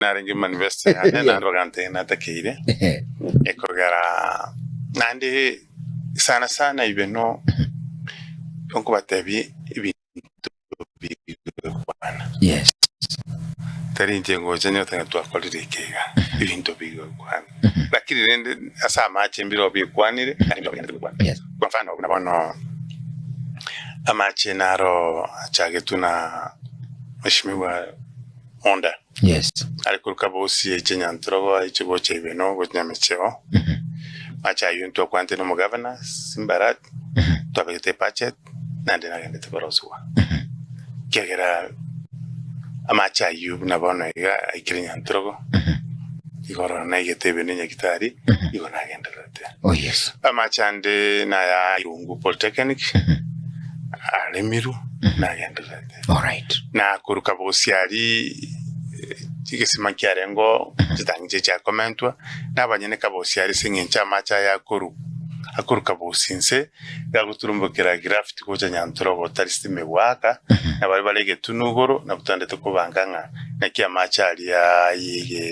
Narenge manifesto yane naende bagantebia natakeire ekogera naende sana sana ibe no nkobatebia ebinto bigokwana. Tari inche ngocha nyote ng'a twakorire eke iga, ebinto bigokwana. Lakini rende ase amache mbire bikwanire naende mbire bigenderete gokwana. Kwa mfano buna bono amache naro achagetwe na Mheshimiwa Monda. Yes. Are koruka bosi eche Nyantrogo aiche gocha Ibeno gocha Nyamecheo. Mache ayio ntwakwanete na omogavana Simbarat twabegete ebudget naende nagendete korosigwa. Ekiagera amache ayio buna bono iga aikire Nyantrogo igoro naigete Ibeno Nyagitari igo nagendererete. Oh yes. Amache ande naya Irungu Polytechnic aremirwe nagendererete. Alright. Na koruka bosiari egesima kiarengeo chitangi chiria chiakomentwa, na abanyene kabosiari ase eng'encho amache aya akoru akoruka bosi inse, iga agoturumbokera gravity gocha nyantrogo otari stima egoaka, na baria bare egetunu igoro nabwo twaendete kobanga ng'a naki amache aria yege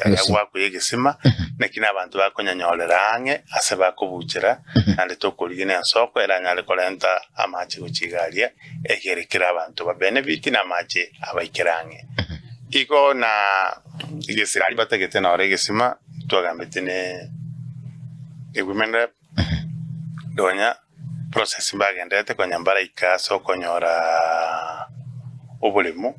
aria Egesima. goakwa egesima, naki na abanto bakonyanyorera ang'e ase bakobuchera, naende tokorigia na ensoko eranyare korenta amache gochia iga aria. Ekere kera abanto ba benefit na amache abaikere ang'e. Igo na egesirari batagete noro egesima twagambete ne women rep nonya process mbagenderete konya mbaraika ase okonyora oboremo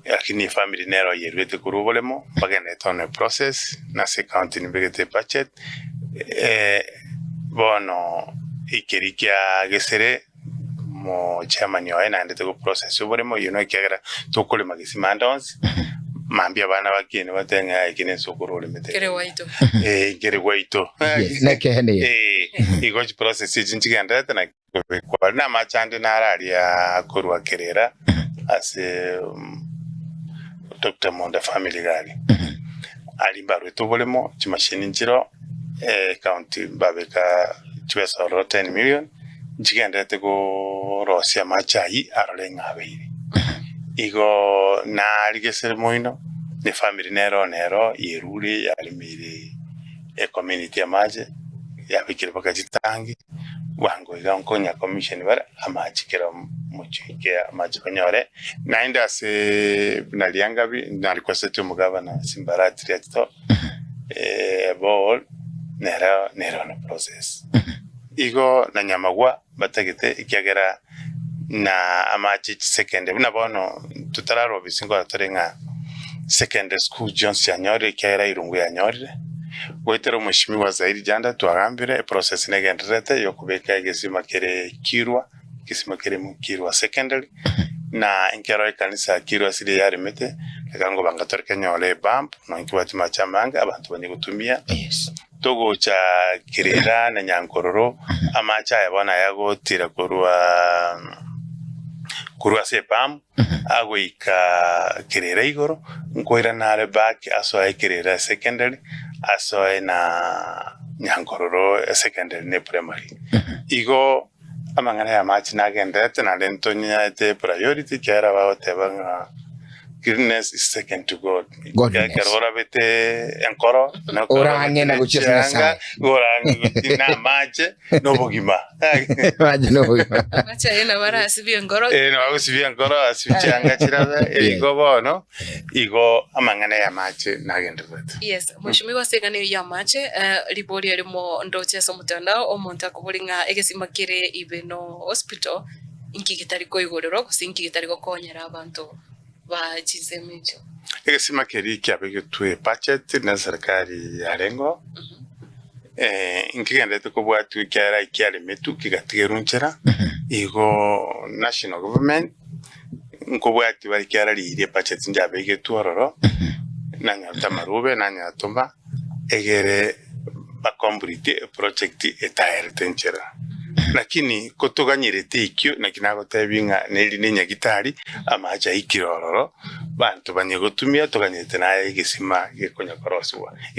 lakini efamiri nero yeruete korwa oboremo mbagenderete on a process na ase ecounty nimbegete ebudget Bono ekeri kia gesere omochairman oye naendete go process oboremo oyio no ekiagera tokorema gesima ande onsi, mambia abana bakiene batebe ng'a eke nense okoro oremete Kere gwaito. Eh, kere gwaito. Yes, nekeene ye. Eh, igo chiprocess echi nchigenderete na kobekwa na amache ande naro aria akorwa kerera ase Doctor Monda family iga aria. Aria mbarwete oboremo, chimashini nchiroo, ecounty mbabeka chibesa ororo 10 million, nchigenderete korosia amache ayio arore ng'a abeire. Igo narigesire moino, ne family nero nero yerure yaremeire ecommunity amache, yabekire mpaka chitangi, bwango iga nkonya commission bare amache kera omochie kera amache banyore. Naende ase buna riangabi narequesteti omogavana Simbarati Riachito borehole nero nere on process. Igo na Nyamagwa batagete ekiagera na amache chisecondary buna bono totararwa obisi nkoro tore ng'a secondary school chionsi chianyorire ekiagera Irungu yanyorire, goetera omweshimiwa Zaidi Janda twagambire eprocess negendererete yokobeka egesima kere Kirwa. Egesima kerimo Kirwa Secondary, na enkero ekanisa ya Kirwa City yaremete, reka ngobanga tore kenyore ebump, nonya nkebwati amache amange abanto banye gotumia. Yes. Togocha Kirira na Nyankororo, amache aya bono aya agotira korwa korwa ase epump, agoika Kirira igoro, nkoirana are back asoe Kirira Secondary, asoe na Nyankororo Secondary na Eprimary. Igo. Amang'ana y'amache nagenderete naende ntonyaete priority ekiagera bagoteba ng'a cleanliness is second to God. Godliness. Ekero orabete enkoro, na ekero Orang'e na orabete gochia ase chianga, Nyasae. orang'e gochia na amache na obogima. Amache na obogima. Amache aye nabo arasibie enkoro. Eh, nabo agosibia enkoro, asibie chianga chirabe, Yes. igo bono, igo amang'ana y'amache nagendererete. Yes, Mheshimiwa ase eng'ana eyio y'amache, riborio erimo ndoche ase omotandao, omonto akobori ng'a egesima kere Ibeno Hospital inki getari koigorerwa gose inki getari gokonyera abanto ba chinsemo echio? Egesima keria kiabegetwe ebudget na eserikari yarengeo, nkegenderete kobwatiwa ekiagera ekiaremetwe kegatigerwa nchera, igo national government Nkobwatia bare ekiagera riria ebudget njabegetwe ororo, nanyarete amarube, nanyatoma, egere ba complete eproject etaerete enchera. Lakini kotoganyerete ekio, naki nagotebia ng'a neri ne nyagitari, amache aikire ororo, banto banye gotumia toganyerete naye egesima gekonya korosigwa.